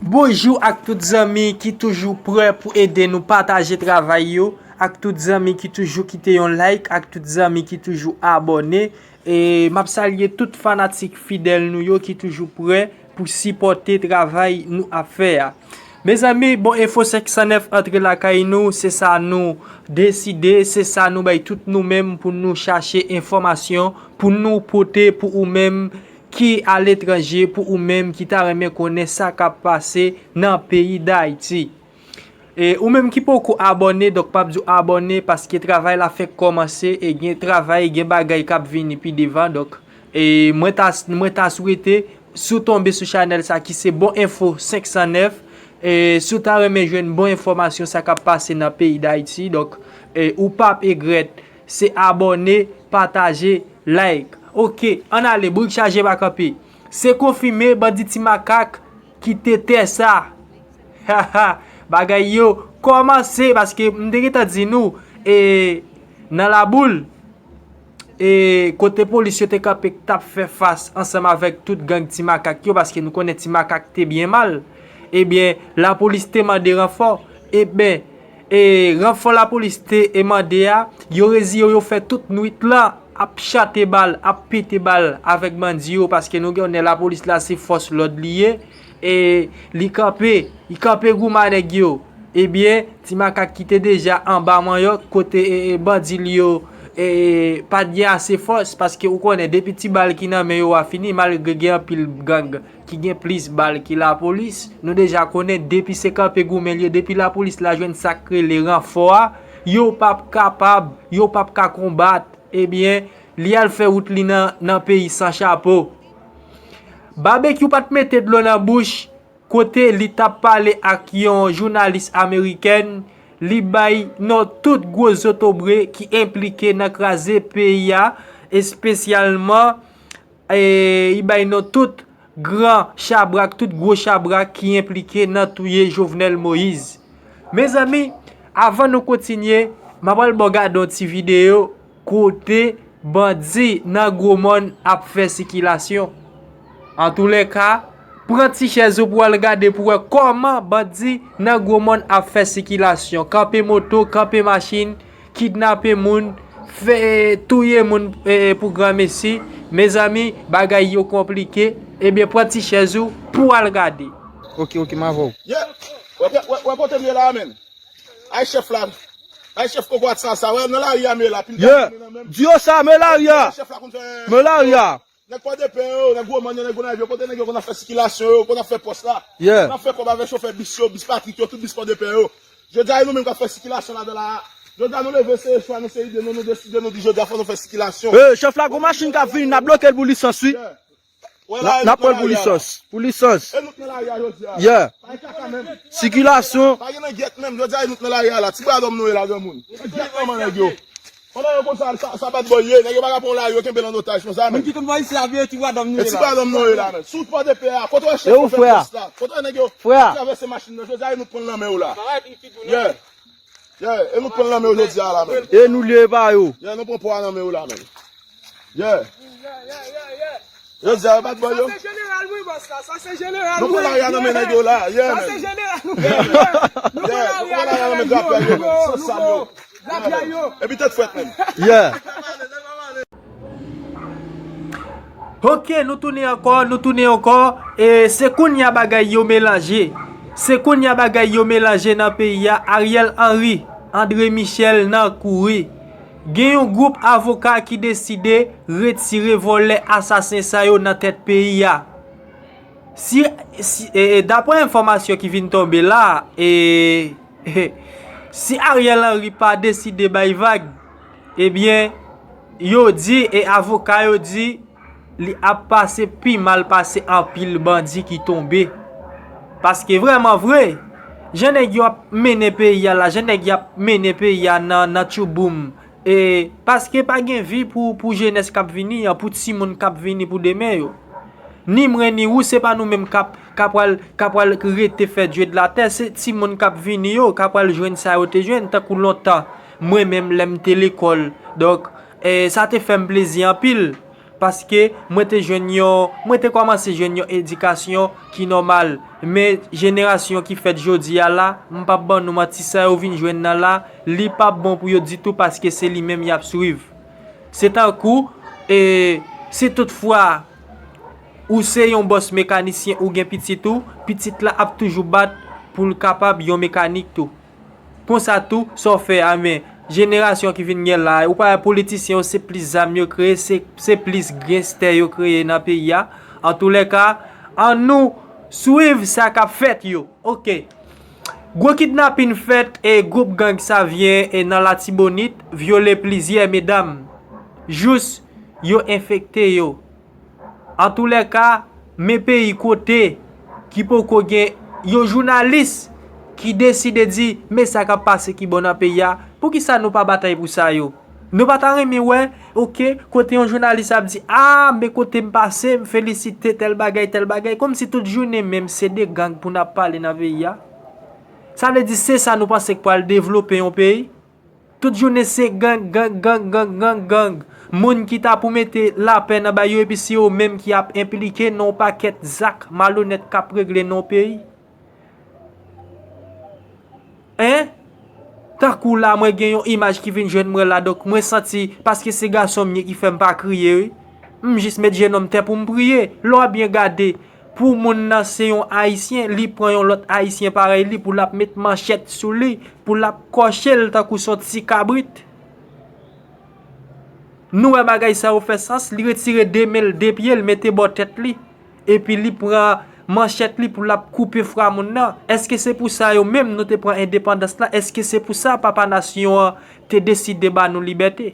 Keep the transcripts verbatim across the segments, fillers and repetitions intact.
Bonjou ak tout zanmi ki toujou prè pou ede nou pataje travay yo, ak tout zanmi ki toujou kite yon like, ak tout zanmi ki toujou abòne. E m ap salye tout fanatik fidèl nou yo ki toujou prè pou sipòte travay nou ap fè a. Mezanmi, bon, Enfo senk san nèf antre lakay nou, se sa nou deside, se sa nou bay tout nou menm pou nou chache enfòmasyon, pou nou pote pou ou menm ki aletranje, pou ou menm ki ta renmen konnen sa k ap pase nan peyi Dayiti. E ou menm ki poko abòne, donk m ap di w abòne paske travay la fèk kòmanse e gen travay, gen bagay k ap vini pi devan. Donk, e mwen ta, mwen ta swete, si w tonbe sou chanèl sa ki se Bon Enfo senk san nèf, e si w ta renmen jwenn bon enfòmasyon sa k ap pase nan peyi Dayiti, donk, e ou p ap egrèt, se abòne, pataje, like. Oke, ann ale, brik chaje pa kanpe. Se konfime, bandi Ti Makak kite tè sa. Bagay yo kòmanse, paske m te gentan di nou, e, nan Laboul, e, kote polis yo te kanpe k t ap fè fas ansanm avèk tout gang Ti Makak yo, paske nou konnen Ti Makak te byen mal, ebyen, lapolis te mande ranfò. Ebyen, e, ranfò lapolis te, e, mande a, yo reziye yo fè tout nwit lan ap chante bal, ap pete bal avèk bandi yo, paske nou konnen lapolis la se fòs lòd li ye, e li kanpe, li kanpe goumen nèg yo. Ebyen, Ti Makak ki te deja anba manyòk kote, e, e, bandi li yo, e, pa t gen ase fòs, paske ou konnen depi ti bal ki nan men yo a fini, malgre gen anpil gang ki gen plis bal ki lapolis, nou deja konnen depi se kanpe goumen li ye, depi lapolis la jwenn sa k rele ranfò a, yo p ap kapab, yo p ap ka konbat. Ebyen, li al fè wout li nan, nan peyi san chapo. Babekyou pa t mete dlo nan bouch, kote li t ap pale ak yon jounalis amerikèn, li bay non tout gwo zotobre ki enplike nan kraze peyi a, espesyalman, e, li bay non tout gran chabrak, tout gwo chabrak ki enplike nan touye Jovenel Moïse. Mezanmi, avan nou kontinye, m ap al ba w gade yon ti videyo kote bandi nan Gwomòn ap fè sikilasyon. Antoulèka, pran ti chèz ou pou w al gade pou w wè kòman bandi nan Gwomòn ap fè sikilasyon. Kanpe moto, kanpe machin, kidnape moun, fè, touye moun, e, e, pou granmesi. Mezanmi, bagay yo konplike. Ebyen, pran ti chèz ou pou w al gade. Ok, ok, m avè w. Yeah. Wè, wè, wè, wè kote m ye la, menn. Ay chèf la. Ay chèf kokorat sa, sa. Wè, nan lari a m ye la. Pil gaz nan menm. Di yo sa, men lari a. Chèf la konn fè. Men lari a. Nèg Pòdepè yo, nèg Gwomòn yo, nèg Gonayiv yo, kote nèg yo konn ap fè sikilasyon yo, konn ap fè pòs la. Yeah. Konn ap fè kòb avèk chofè bis yo, bis Patrik yo, tout bis Pòdepè yo. Jodi a, e nou menm k ap fè sikilasyon ladan la. Jodi a, nou leve, se chwa nou, se ide nou, nou deside, nou di jodi a, fò nou fè sikilasyon. E, chèf la, gon machin k ap vini, n ap bloke l pou lisans, wi. Yeah. N ap, n ap pran l pou lisans. Pou lisans. E nou t nan lari a jodi a. Yeah. Pa gen kaka menm. Sikilasyon. Pa gen nan gyèt menm. Jodi a, e nou t nan lari a la. Ti bradòm nou ye la, granmoun. Gyèt manman nèg yo. Pandan yo konn sa, sa, sa bat bòy ye. Nèg yo pa ka pran yon lari, yo kenbe l an otaj konsa, menm. Moun ki konn bò isi a vye, ti bradòm nou ye la. E ti bradòm nou ye la, menm. Sou Pòdepè a, kote w chèf chofè pòs la? Kote nèg yo? Frè. Travèse machin nan. Jodi a, e nou t pran l nan men yo la. Yeah. Yeah, e nou pran l nan men yo jodi a la, menm. E nou lye pa yo. Yeah, nou pran pwa nan men yo la, menm. Yeah. Jodi a, yo bat bòy yo. Sa se jeneral, wi, bòs la. Sa se jeneral, wi. Nou pran lari a nan men nèg yo la. Yeah, menm. Sa se jeneral, wi. Yeah, nou pran lari a nan men drapè yo, menm. San sal yo. Drapè yo. Epi tèt frèt, menm. Yeah. Ok, nou tounen ankò, nou tounen ankò. E se kounye a bagay yo melanje. Se kounye a bagay yo melanje nan peyi a. Ariel Henry, André Michel nan kouri. Gen yon gwoup avoka ki deside retire vòlè asasen sa yo nan tèt peyi a. Si, si, e, e, daprè enfòmasyon ki vin tonbe la, e, si Ariel Henry pa deside bay vag, ebyen, yo di, e avoka yo di, li ap pase pi mal pase anpil bandi ki tonbe. Paske vrèman vre, jan nèg yo ap mennen peyi a la, jan nèg y ap mennen peyi a nan, nan tchouboum, e, paske pa gen vi pou, pou jenès k ap vini an, pou timoun k ap vini pou demen yo. Ni mwen, ni ou, se pa nou menm k ap, k ap pral, k ap pral rete fè dye de la tè, se timoun k ap vini yo, k ap pral jwenn sa yo te jwenn, tankou lontan, mwen menm, lè m te lekòl. Donk, e, sa te fè m plezi anpil. Paske mwen te jwenn yon, mwen te kòmanse jwenn yon edikasyon ki nòmal. Men jenerasyon ki fèt jodi a la, m p ap ban nou manti, sa yo vin jwenn nan la, li p ap bon pou yo ditou paske se li menm y ap swiv. Se tankou, e, si toutfwa ou se yon bòs mekanisyen ou gen pitit ou, pitit la ap toujou bat pou l kapab yon mekanik tou. Konsa tou, sa w fè a, men jenerasyon ki vin gen la, ou pa wè politisyen yo se plis zam yo kreye, se, se plis genstè yo kreye nan peyi a. Antoulèka, annou swiv sa k ap fèt yo. Oke. Gwo kidnapin fèt e gwoup gang Savyen e nan Latibonit vyole plizyè medam. Jous yo enfekte yo. Antoulèka, men peyi kote ki poko gen yon jounalis ki deside di, men sa k ap pase ki bon nan peyi a, poukisa nou pa batay pou sa yo? Nou pa ta renmen wè, oke, kote yon jounalis ap di, a, men kote m pase, m felisite tèl bagay, tèl bagay, kòmsi tout jounen menm se de gang pou n ap pale nan peyi a. Sa vle di se sa nou panse k pral devlope yon peyi? Tout jounen se gang, gang, gang, gang, gang, gang. Moun ki ta pou mete lapè nan bay yo, epi se yo menm ki ap enplike nan yon pakèt zak malonèt k ap regle nan yon peyi. Hein? Tankou la, mwen gen yon imaj ki vin jwenn mwen la, donk mwen santi, paske se gason m ye ki fè m pa kriye, wi. M jis met jenon m tè pou m priye. Lè w ap byen gade, pou moun nan se yon Ayisyen, li pran yon lòt Ayisyen parèy li pou l ap met manchèt sou li, pou l ap kòche l tankou s on ti kabrit. Nou wè bagay sa yo fè sans, li retire de men l, de pye l, mete bò tèt li, epi li pran manchèt li pou l ap koupe fwa moun nan. Èske se pou sa yo menm nou te pran endepandans la? Èske se pou sa papa nasyon an te deside ba nou libète?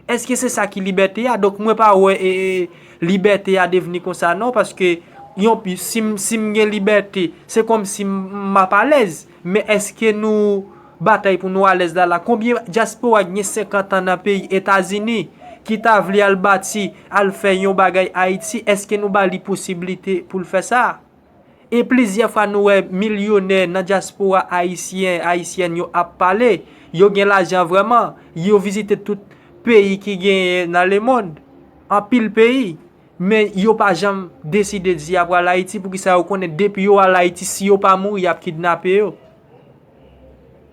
Èske se sa ki libète a? Donk mwen pa wè e, e, libète a devni konsa non, paske yon pi, si m, si m gen libète, se kòmsi m, m ap alèz. Men èske nou batay pou nou alèz la la? Konbyen dyaspora ki gen senkant an nan peyi Etazini ki ta vle al bati, al fè yon bagay Ayiti? Èske nou ba li posiblite pou l fè sa? E plizyè fwa nou wè milyonè nan dyaspora ayisyen, ayisyèn yo ap pale, yo gen lajan vrèman, yo vizite tout peyi ki genyen nan lemond, anpil peyi, men yo pa janm deside di y ap al Ayiti, poukisa yo konnen depi yo al Ayiti, si yo pa mouri, y ap kidnape yo.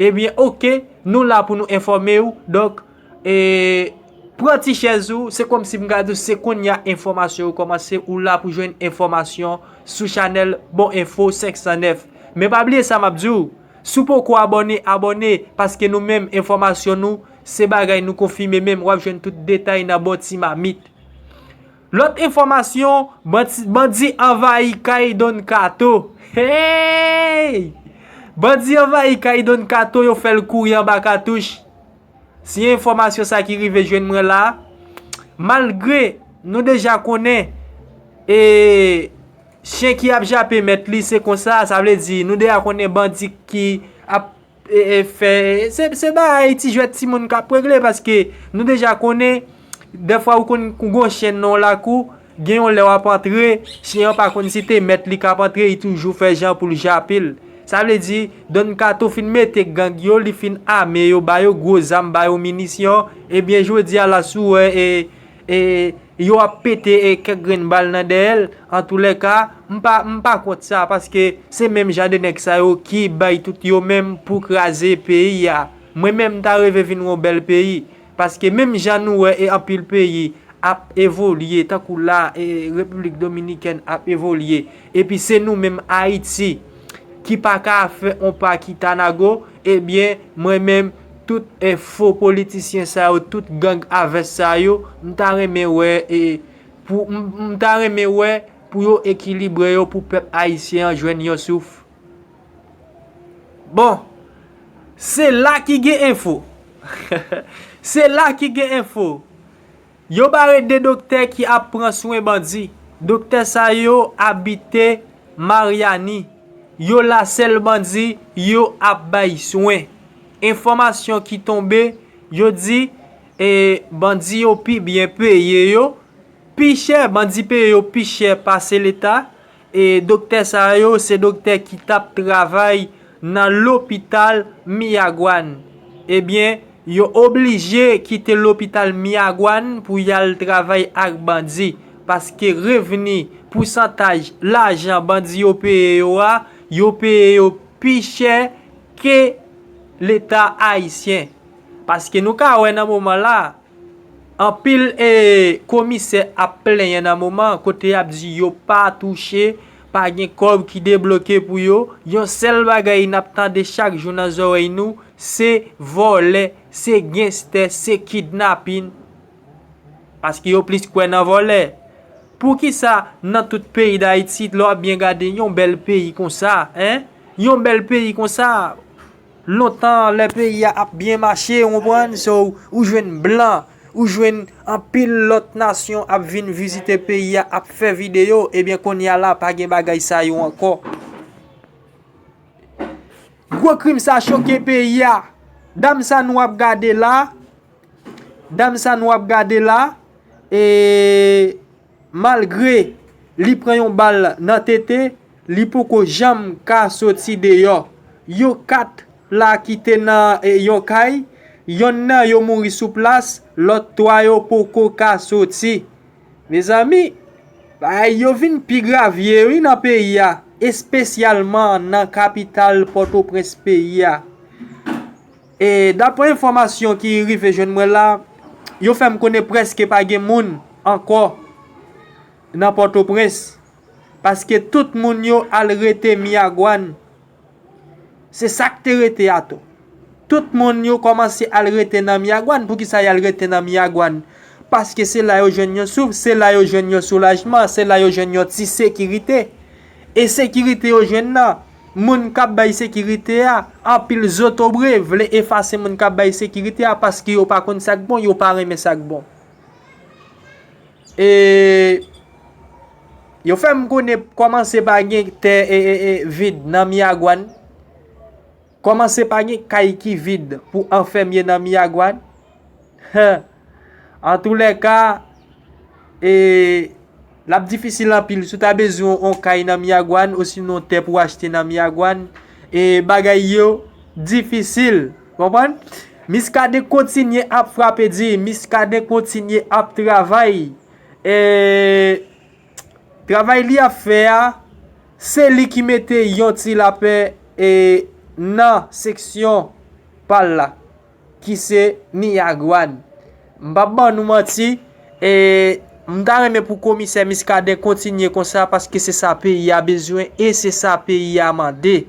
Ebyen, oke, nou la pou nou enfòme w. Donk, e, pran ti chèz ou, se kòmsi m ka di w, se kounye a enfòmasyon yo kòmanse, ou la pou jwenn enfòmasyon sou chanèl Bon Enfo senk san nèf. Men pa bliye sa m ap di w, si w poko abòne, abòne, paske nou menm, enfòmasyon nou, se bagay nou konfime menm, w ap jwenn tout detay nan Bon Ti Mamit. Lòt enfòmasyon, bandi, bandi anvayi kay Don Kato. Hey! Bandi anvayi kay Don Kato, yo fè l kouri anba katouch. Se enfòmasyon sa ki rive jwenn mwen la. Malgre nou deja konnen, e, chen ki ap jape mèt li, se konsa, sa vle di, nou deja konnen bandi ki ap e, e, fè, se, se bagay ti jwèt timoun k ap regle, paske nou deja konnen, dèfwa ou konn gon chen nan yon lakou, gen yon lè w ap antre, chen an pa konn si te mèt li k ap antre, li toujou fè jan pou l jape l. Sa vle di, Don Kato fin mete gang yo, li fin ame yo, ba yo gwo zam, ba yo minisyon, ebyen, jodi a la, si w wè, e, e, yo ap pete e kèk grenn bal nan dèyè l. Antoulèka, m pa, m pa kont sa, paske se menm jan de nèg sa yo ki bay tout yo menm pou kraze peyi a. Mwen menm, m ta reve vin yon bèl peyi, paske menm jan nou wè e anpil peyi ap evolye, tankou la, e Repiblik Dominikèn ap evolye, epi se nou menm Ayiti ki pa ka fè on pa ki ta nago, ebyen, mwen menm, tout, e, fo politisyen sa yo, tout gang a vès sa yo, m ta renmen wè, e, pou, m, m ta renmen wè pou yo ekilibre yo, pou pèp ayisyen an jwenn yon souf. Bon, se la ki gen enfo. Se la ki gen enfo. Yo bare de doktè ki ap pran swen bandi. Doktè sa yo abite Maryani. Yo la sèl bandi yo ap bay swen. Enfòmasyon ki tonbe, yo di, e, bandi yo pi byen peye yo, pi chè, bandi peye yo pi chè pase Leta. E doktè sa yo, se doktè ki t ap travay nan lopital Miragwàn. Ebyen, Yo oblije kite lopital Miragwàn pou y al travay ak bandi, paske revni, pousantaj lajan bandi yo peye yo a, yo peye yo pi chè ke Leta ayisyen. Paske nou ka wè nan moman la, anpil e komisè ap plenyen nan moman kote y ap di yo pa touche, pa gen kòb ki debloke pou yo. Yon sèl bagay n ap tande chak jou nan zòrèy nou, se vòlè, se genstè, se kidnapin. Paske yo plis kwè nan vòlè. Poukisa nan tout peyi Dayiti, lè w ap byen gade, yon bèl peyi konsa, en? Yon bèl peyi konsa, lontan lè peyi a ap byen mache, ou konprann? So, ou jwenn blan, ou jwenn anpil lòt nasyon ap vin vizite peyi a, ap fè videyo, ebyen kounye a la, pa gen bagay sa yo ankò. Gwo krim sa choke peyi a. Dam sa nou ap gade la, dam sa nou ap gade la, e malgre li pran yon bal nan tete, li poko janm ka soti deyò. Yo kat la ki te nan e, yon kay, yonn nan yo mouri sou plas, lòt twa yo poko ka soti. Mezanmi, bagay yo vin pi grav ye wi nan peyi a, espesyalman nan kapital Pòtoprens peyi a. E daprè enfòmasyon ki rive jwenn mwen la, yo fè m konnen prèske pa gen moun ankò nan Pòtoprens, paske tout moun yo al rete Miragwàn. Se sa k te rete a tou. Tout moun yo kòmanse al rete nan Miragwàn. Poukisa y al rete nan Miragwàn? Paske se la yo jwenn yon souf, se la yo jwenn yon soulajman, se la yo jwenn yon ti sekirite. E sekirite yo jwenn nan, moun k ap bay sekirite a, anpil zotobre vle efase moun k ap bay sekirite a paske yo pa konn sa k bon, yo pa renmen sa k bon. E yo fè m konnen kòmanse pa gen tè e, e, e, vid nan Miragwàn. Kòmanse pa gen kay ki vid pou anfèmye nan Miragwàn. Antoulèka, e, l ap difisil anpil. Si w ta bezwen yon kay nan Miragwàn, osinon tè pou achte nan Miragwàn, e, bagay yo difisil. Konprann? Muscadin kontinye ap frape di, Muscadin kontinye ap travay. E, travay li ap fè a, se li ki mete yon ti lapè, e, nan seksyon pa l la, ki se Miragwàn. M p ap ban nou manti, e, m ta renmen pou komisè Muscadin kontinye konsa, paske se sa peyi a bezwen e se sa peyi a mande.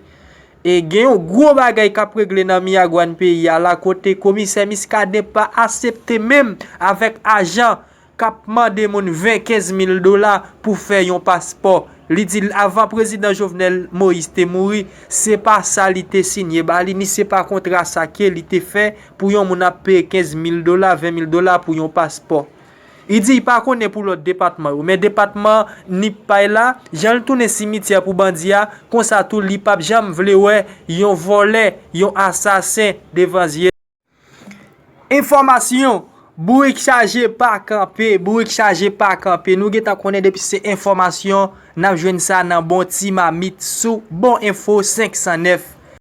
E gen yon gwo bagay k ap regle nan Miragwàn peyi a la, kote komisè Muscadin pa asepte menm avèk ajan k ap mande moun ven, kenz mil dola pou fè yon paspò. Li di l avan prezidan Jovenel Moïse te mouri, se pa sa li te sinye ba li, ni se pa kontra sa ke li te fè pou yon moun ap peye kenz mil dola, ven mil dola pou yon paspò. Li di li pa konnen pou lòt depatman yo, men depatman Nip pa l la, jan l tounen simityè pou bandi a, konsa tou li p ap janm vle wè yon vòlè, yon asasen devan zye. Enfòmasyon, bourik chaje pa kanpe, bourik chaje pa kanpe. Nou gentan konnen depi se enfòmasyon, n ap jwenn sa nan Bon Ti Mamit sou Bon Enfo senk san nèf.